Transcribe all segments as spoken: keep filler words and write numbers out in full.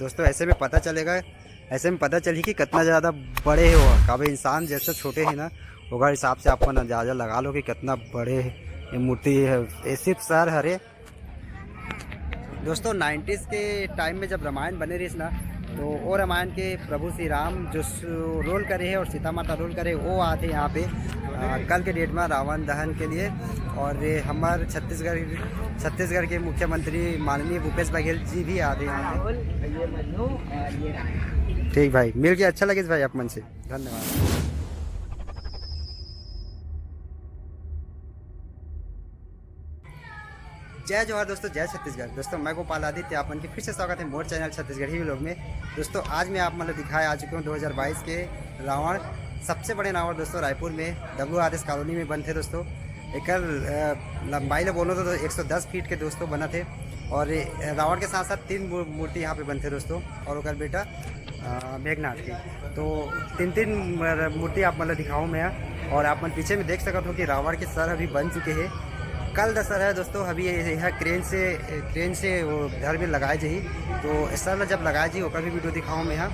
दोस्तों, ऐसे में पता चलेगा, ऐसे में पता चली कि कितना ज़्यादा बड़े हे वो। काबे इंसान जैसे छोटे हे ना, ओकर हिसाब से आप मन अंदाजा लगा लो कि कितना बड़े ये मूर्ति हे। ये सिर्फ सर हरे। दोस्तों, नाइन्टीज के टाइम में जब रामायण बने रहिस ना, तो वो रामायण के प्रभु श्री राम जो सु-, रोल करे हे और सीता माता रोल करे, वो आते यहाँ पे, अ, कल के डेट में रावण दहन के लिए। और ये हमारे छत्तीसगढ़, छत्तीसगढ़ के मुख्यमंत्री माननीय भूपेश बघेल जी भी आते यहाँ पे। ठीक भाई, मिल के अच्छा लगे भाई आप मन से, धन्यवाद। जय जोहार दोस्तों, जय छत्तीसगढ़। दोस्तों, मैं गोपाल आदित्य, आप मन के फिर से स्वागत है मोर चैनल छत्तीसगढ़ी व्लॉग में। दोस्तों, आज मैं आप मन ला दिखाए आ चुके हूँ दो हज़ार बाईस के रावण, सबसे बड़े रावण दोस्तों रायपुर में डब्ल्यू आर एस कॉलोनी में बनथे दोस्तों। एकर, अ, लंबाई ला बोलो तो एक सौ दस फीट के दोस्तों बनथे। और ये, अ, रावण के साथ साथ तीन मू-, मूर्ति यहाँ पे बनथे दोस्तों। और ओकर बेटा, अ, मेघनाथ के। तो तीन तीन मर-, मूर्ति आप मन ला दिखाऊँ मैं। और आप मन पीछे में देख सकत हो कि रावण के सर अभी बन चुके हे। कल दसहरा है दोस्तों, अभी ये, ये क्रेन से, क्रेन से वो घर में लगाए जाही। तो सर ला जब लगाए जाही, ओकर भी वीडियो दिखाऊँ मैं यहाँ,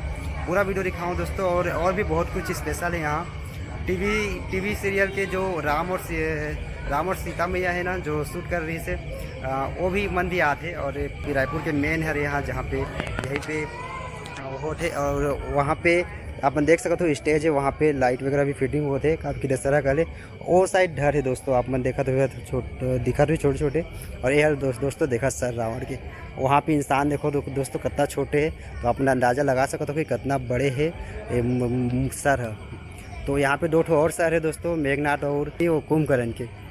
पूरा वीडियो दिखाऊँ दोस्तों। और, और भी बहुत कुछ स्पेशल है यहाँ। टीवी, टीवी सीरियल के जो राम और सी-, राम और सीता मैया है ना, जो शूट कर रही से, अ, वो भी मन भी आते। और ये रायपुर के मेन हरे यहाँ, जहाँ पे, यहीं पे, अ, होते। और वहाँ पे आप मन देख सकत हो, स्टेज है, वहाँ पे लाइट वगैरह भी फिटिंग होते, काफी दसहरा काले। ओ साइड डहर है दोस्तों, आप मन देखत हो, छोट-, दिखत हुए छोटे छोटे। और ये हर दोस्त, दोस्तों देखा सर रावण के, वहाँ पे इंसान देखो दो-, दोस्तों कितना छोटे है, तो आप मन अंदाजा लगा सकत हो कि कितना बड़े है ये म-, म-, सर है। तो यहाँ पे दो ठो और सर है दोस्तों, मेघनाथ और ये वो कुंभकर्ण के।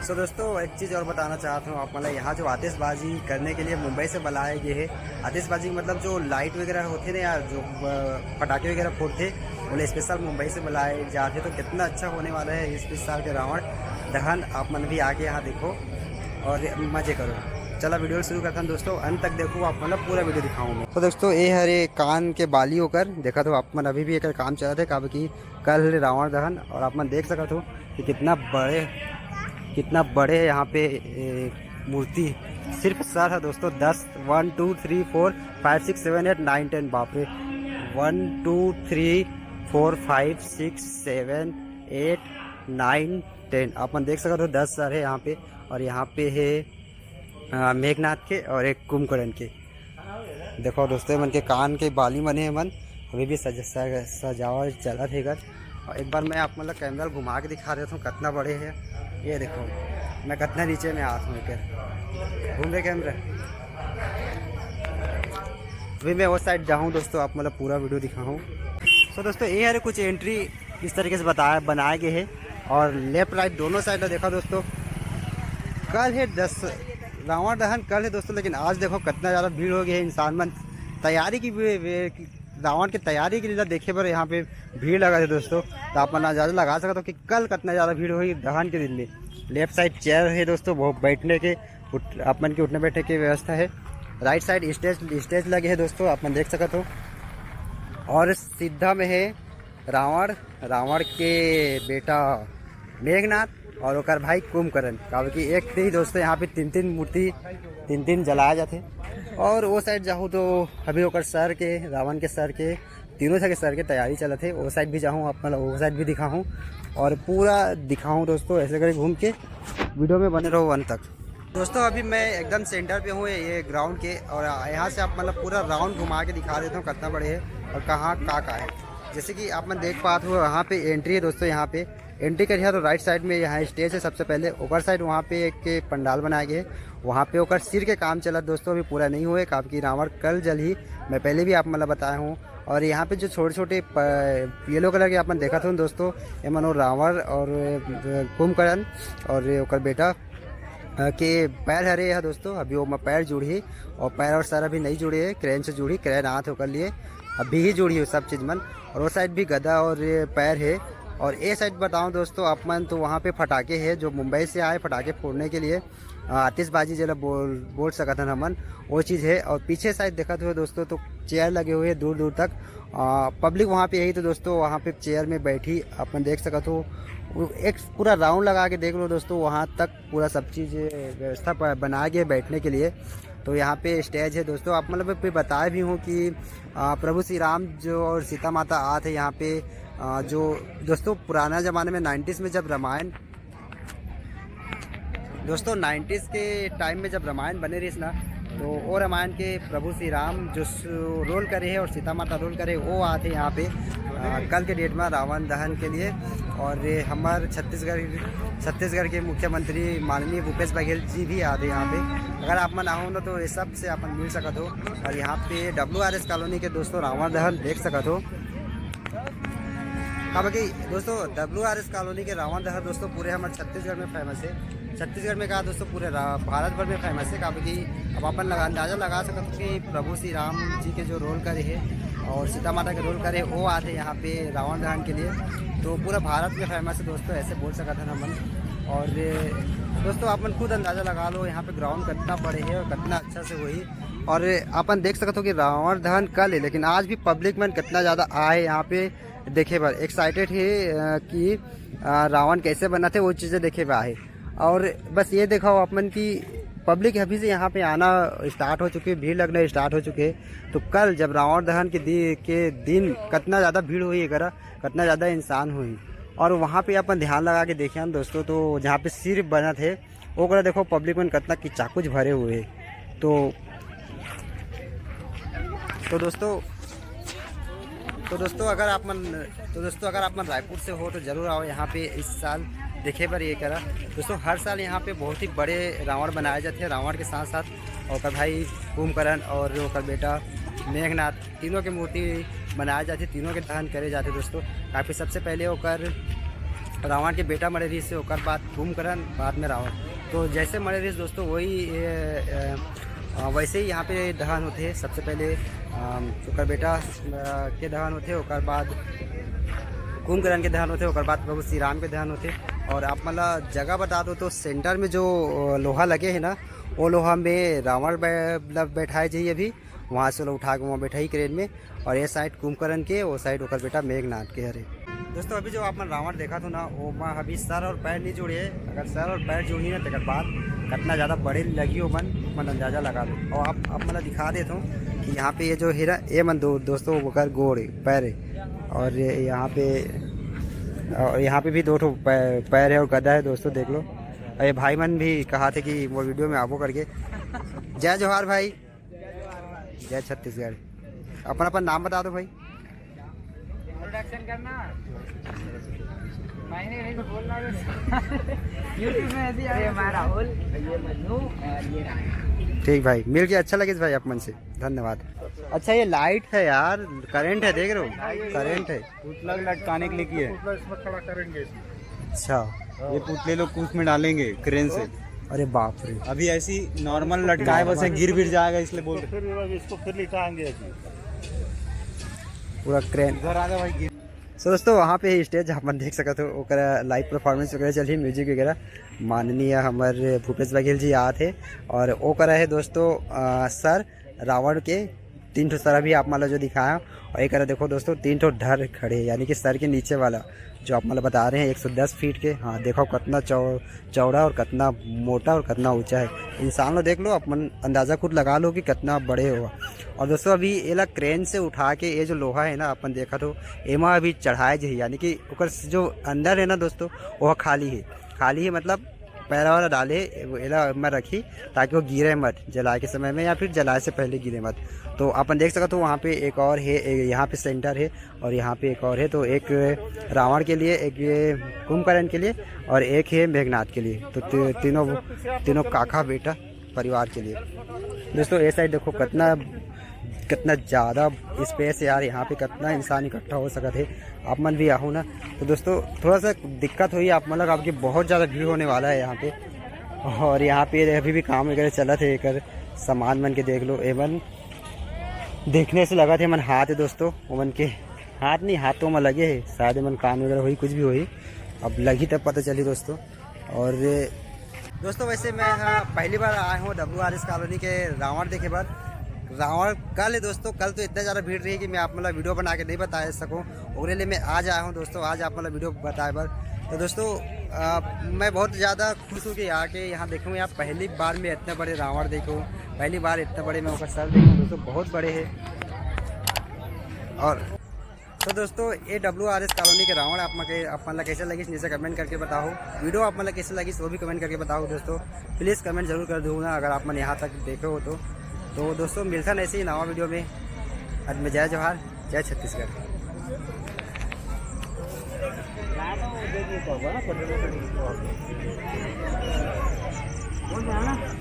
सो दोस्तों, एक चीज़ और बताना चाहता हूँ आप, मतलब यहाँ जो आतिशबाजी करने के लिए मुंबई से बुलाए गए हैं, आतिशबाजी मतलब जो लाइट वगैरह होते ना यार, जो, अ, पटाखे वगैरह फोड़ते, उन्हें स्पेशल मुंबई से बुलाए जाते, तो कितना अच्छा होने वाला है इस, इस साल के रावण दहन। आप मन भी आके यहाँ देखो और मज़े करो। चला वीडियो शुरू करता हूँ दोस्तों, अंत तक देखो, आप मतलब पूरा वीडियो दिखाऊँ मैं। तो दोस्तों, ये हरे कान के बाली ओकर देखा तो आप मन, अभी भी एकर काम चलत है, काबर कि कल हरे रावण दहन। और आप मन देख सकत हो कि कितना बड़े, कितना बड़े यहाँ पे, ए, मूर्ति। सिर्फ सर है दोस्तों, दस, one two three four five six seven eight nine ten, बाप रे, one two three four five six seven eight nine ten. आप मन देख सकत हो, दस सर है यहाँ पे। और यहाँ पे है, अ, मेघनाथ के और एक कुंभकर्ण के। देखो दोस्तों, मन के कान के बाली मन हे, मन अभी भी सज-, सज-, सजावट चलत हे एकर। और एक बार मैं आप मन ला कैमरा घुमा के दिखा देता हूँ, कितना बड़े है। ये देखो, मैं कितना नीचे में आत हूँ एकर। घूम रहे कैमरा। अभी मैं वो साइड जाऊँ दोस्तों, आप मन ला पूरा वीडियो दिखाऊँ। तो दोस्तों, ये हरे कुछ एंट्री इस तरीके से बताया, बनाए गए हैं। और लेफ्ट राइट दोनों साइड ला देखा दोस्तों, कल है दस, रावण दहन कल है दोस्तों, लेकिन आज देखो कितना ज़्यादा भीड़ हो गया है। इंसान मन तैयारी की वे, वे, रावण की तैयारी के लिए देखे बर यहाँ पे भीड़ लगा है दोस्तों। तो आप मन अंदाजा लगा सकते हो कि कल कितना ज़्यादा भीड़ होगी दहन के दिन में। लेफ्ट साइड चेयर है दोस्तों, वो बैठने के, उठ, आप मन के उठने बैठने की व्यवस्था है। राइट साइड स्टेज, स्टेज लगे है दोस्तों, आप मन देख सकते हो। और सीधा में है रावण, रावण के बेटा मेघनाथ और ओकर भाई कुंभकर्ण, काबर कि एक ही दोस्तों यहाँ पे तीन तीन मूर्ति, तीन तीन जलाया जाते। और वो साइड जाहूँ तो अभी ओकर सर के, रावण के सर के, तीनों के सर के तैयारी चलत है। वो साइड भी जाहूँ, आप मतलब वो साइड भी दिखाऊँ और पूरा दिखाऊँ दोस्तों। ऐसे करके घूम के वीडियो में बने रहो अंत तक। दोस्तों, अभी मैं एकदम सेंटर पे हूँ ये ग्राउंड के, और यहाँ से आप मतलब पूरा राउंड घुमा के दिखा देता हूँ कितना बड़े है और कहाँ का का है। जैसे कि आप मन देख पाते हो, यहाँ पे एंट्री है दोस्तों। यहाँ पे एंट्री करिहा तो राइट साइड में यहाँ स्टेज है सबसे पहले, ओकर साइड वहाँ पे एक पंडाल बनाए गए, वहाँ पे ओकर सिर के काम चलत दोस्तों, अभी पूरा नहीं हुए, काबर कि रावण कल जलही। मैं पहले भी आप मतलब बताया हूँ। और यहाँ पे जो छोटे छोटे येलो कलर के आप मन देखत हो दोस्तों, ये मानो रावण और, अ, कुंभकर्ण और ये ओकर बेटा, अ, के पैर हरे है दोस्तों। अभी वो पैर जुड़ही और पैर और सर अभी नहीं जुड़े है, क्रेन से जुड़ही, क्रेन आत है ओकर लिए, अभी ही जुड़ही हो सब चीज़ मन। और वो साइड भी गदा और ये पैर है। और ये साइड बताऊँ दोस्तों आप मन, तो वहाँ पे फटाके है जो मुंबई से आए फटाके फोड़ने के लिए, अ, आतिशबाजी जेला बोल, बोल सकत हन हमन, वो चीज़ है। और पीछे साइड देखत हुए दोस्तों, तो चेयर लगे हुए दूर दूर तक, अ, पब्लिक वहाँ पे यही तो दोस्तों, वहाँ पे चेयर में बैठी अपन देख सकत हो। वो एक पूरा राउंड लगा के देख लो दोस्तों, वहाँ तक पूरा सब चीज़ व्यवस्था प-, बनाए गए बैठने के लिए। तो यहाँ पे स्टेज है दोस्तों, आप मतलब पे बताए भी हूँ कि आ, प्रभु श्री राम जो और सीता माता आए थे यहाँ पे। आ, जो दोस्तों पुराना ज़माने में नाइन्टीज़ में जब रामायण दोस्तों नाइन्टीज़ के टाइम में जब रामायण बने रहिस ना, तो वो रामायण के प्रभु श्री राम जो रोल करे है और सीता माता रोल करे, वो आए थे यहाँ पे आ, कल के डेट में रावण दहन के लिए। और ये हमारे छत्तीसगढ़ छत्तीसगढ़ के मुख्यमंत्री माननीय भूपेश बघेल जी भी आए थे यहाँ पे। अगर आप मन आहो ना तो ये सब से अपन मिल सकत हो। और यहाँ पे डब्ल्यू आर एस कॉलोनी के दोस्तों रावण दहन देख सकत हो। काबर कि दोस्तों डब्ल्यू आर एस कॉलोनी के रावण दहन दोस्तों पूरे हमारे छत्तीसगढ़ में फेमस है। छत्तीसगढ़ में कहा दोस्तों, पूरे रा-, भारत भर में फेमस है। काबर कि अब अपन लगा, अंदाज़ा लगा सकते हो कि प्रभु श्री राम जी के जो रोल करे है और सीता माता के रोल करे, वो आए थे यहाँ पे रावण दहन के लिए। तो पूरा भारत में फेमस है दोस्तों, ऐसे बोल सकते हैं ना मन। और दोस्तों आप मन खुद अंदाज़ा लगा लो यहाँ पे ग्राउंड कितना बड़े है और कितना अच्छा से हुई। और अपन देख सकते हो कि रावण दहन कल है, लेकिन आज भी पब्लिक मन कितना ज़्यादा आए यहाँ पे देखे बर, एक्साइटेड है अ, कि अ, रावण कैसे बनथे वो चीज़ें देखे बर आए। और बस ये देखो आप मन कि पब्लिक अभी से यहाँ पे आना स्टार्ट हो चुकी है, भीड़ लगना स्टार्ट हो चुकी है। तो कल जब रावण दहन के दि-, के दिन कितना ज़्यादा भीड़ हुई है, करा कितना ज़्यादा इंसान हुई। और वहाँ पे अपन ध्यान लगा के देखे ना दोस्तों, तो जहाँ पे सिर बनत है ओकरा देखो पब्लिक मन कितना किचाकुच भरे हुए है। तो तो दोस्तों तो दोस्तों अगर आप मन तो दोस्तों अगर आप मन रायपुर से हो तो जरूर आओ यहाँ पे इस साल देखे बर ये करा। दोस्तों हर साल यहाँ पे बहुत ही बड़े रावण बनाए जाते हैं, रावण के साथ साथ ओकर भाई कुंभकर्ण और ओकर बेटा मेघनाथ, तीनों के मूर्ति बनाए जाते, तीनों के दहन करे जाते दोस्तों। काफ़ी सबसे पहले ओकर रावण के बेटा मरे रहिस, ओकर बाद कुंभकर्ण, बाद में रावण। तो जैसे मरे रहिस दोस्तों वही ए, ए, अ, वैसे ही यहाँ पे दहन होते हैं। सबसे पहले अम, ओकर बेटा अ, के दहन होते, ओकर बाद कुंभकर्ण के दहन होते, ओकर बाद प्रभु श्री राम के दहन होते। और आप मतलब जगह बता दो तो सेंटर में जो अ, लोहा लगे है ना, वो लोहा में रावण बै-, मतलब बैठाए जाइए अभी। वहाँ से लोग उठा के वहाँ बैठाई क्रेन में। और ये साइड कुंभकर्ण के, वो साइड ओकर बेटा मेघनाथ के हरे। दोस्तों अभी जो आप मन रावण देखा थो ना, वो मैं अभी सर और पैर नहीं जुड़े है। अगर सर और पैर जुड़ी ना तो बाद कितना ज़्यादा बड़े लगी हो मन, मन अंदाज़ा लगा लो। और आप आप मतलब दिखा देता हूँ कि यहाँ पे ये जो हीरा ये मन दो दोस्तों ओकर गोड़ है, पैर है। और ये यहाँ पे और यहाँ पे भी दो ठो पै-, पैर है और गदा है दोस्तों, देख लो। और ये भाई मन भी कहा थे कि वो वीडियो में आबो करके। जय जोहार भाई। जय छत्तीसगढ़। अपन अपन नाम बता दो भाई। इंट्रोडक्शन करना। मैंने नहीं बोलना है। YouTube में ऐसे ही आया। ये मैं राहुल, ये मन्नू और ये रानी। ठीक भाई, मिल के अच्छा लगे भाई आप मन से, धन्यवाद। अच्छा ये लाइट है यार, करंट है, देख रहे हो, करंट है। पुतला लटकाने के लिए किया है। पुतला इसमें खड़ा करेंगे। अच्छा। ये पुतले लोग उसमें डालेंगे क्रेन से। अरे बाप रे। अभी ऐसी नॉर्मल लटकाए बस, गिर गिर जाएगा इसलिए बोल तो रहे। फिर इसको फिर लिटाएंगे अभी। पूरा क्रेन। इधर आ जा भाई, गिर। So दोस्तों वहाँ पे स्टेज आप मन देख सकते हो, ओकरा लाइव परफॉर्मेंस वगैरह चल रही, म्यूजिक वगैरह। माननीय हमारे भूपेश बघेल जी आए थे और वो करा है दोस्तों अ, सर रावण के तीन ठो सर अभी आप मतलब जो दिखाया। और एक तरह देखो दोस्तों तीन ठो ढर खड़े हैं, यानी कि सर के नीचे वाला जो आप मतलब बता रहे हैं एक सौ दस फीट के। हाँ देखो कितना चौ चौड़ा और कितना मोटा और कितना ऊंचा है। इंसान लोग देख लो, अपन अंदाज़ा खुद लगा लो कि कितना बड़े होगा। और दोस्तों अभी एला क्रेन से उठा के ये जो लोहा है ना अपन देखा तो एमा अभी चढ़ाए जाही, यानी कि ओकर जो अंदर है ना दोस्तों वो खाली है। खाली है मतलब पैरा वाला डाले एला मैं रखी ताकि वो गिरे मत जलाए के समय में या फिर जलाए से पहले गिरे मत। तो अपन देख सकते हो वहाँ पे एक और है, ए- यहाँ पे सेंटर है और यहाँ पे एक और है। तो एक रावण के लिए, एक ये कुंभकर्ण के लिए और एक है मेघनाथ के लिए। तो ती- तीनों तीनों काका बेटा परिवार के लिए। दोस्तों ये साइड देखो कितना कितना ज़्यादा स्पेस है यार, यहाँ पे कितना इंसान इकट्ठा हो सकत है। आप मन भी आहू ना। तो दोस्तों थोड़ा सा दिक्कत हुई आप मन ला, आपकी बहुत ज़्यादा भीड़ होने वाला है यहाँ पे। और यहाँ पे अभी भी काम वगैरह चलत है, एकर सामान मन के देख लो। एमन देखने से लगत हे एमन हाथ है दोस्तों, ओमन के हाथ नहीं, हाथ तो ओमन लगे है शायद, एमन कान वगैरह होही, कुछ भी होही, अब लगही तब पता चलही दोस्तों। और दोस्तों वैसे मैं ह पहली बार आया हूँ डब्ल्यू आर एस कॉलोनी के रावण देखे बर। रावण कल है दोस्तों, कल तो इतना ज़्यादा भीड़ रही कि मैं आप मतलब वीडियो बना के नहीं बता सकूँ, ओकरे लिए मैं आज आया हूँ दोस्तों, आज आप मतलब वीडियो बताए बर। तो दोस्तों, आ, मैं बहुत ज़्यादा खुश हूँ कि आके यहाँ देखूँ। यहाँ पहली बार मैं इतने बड़े रावण देखूँ, पहली बार इतने बड़े मैं ओकर सर देखूँ दोस्तों, बहुत बड़े हैं। और तो दोस्तों, ये डब्ल्यू आर एस कॉलोनी के रावण आप मन के, आप मन ला कैसे लगिस, नीचे कमेंट करके बताओ। वीडियो आप मन ला कैसे लगिस, वो भी कमेंट करके बताओ दोस्तों। प्लीज कमेंट जरूर कर दो ना, अगर आप मन यहाँ तक देखे हो तो। तो दोस्तों, मिलथन ऐसे ही नवा वीडियो में। आज मैं जय जोहार, जय छत्तीसगढ़।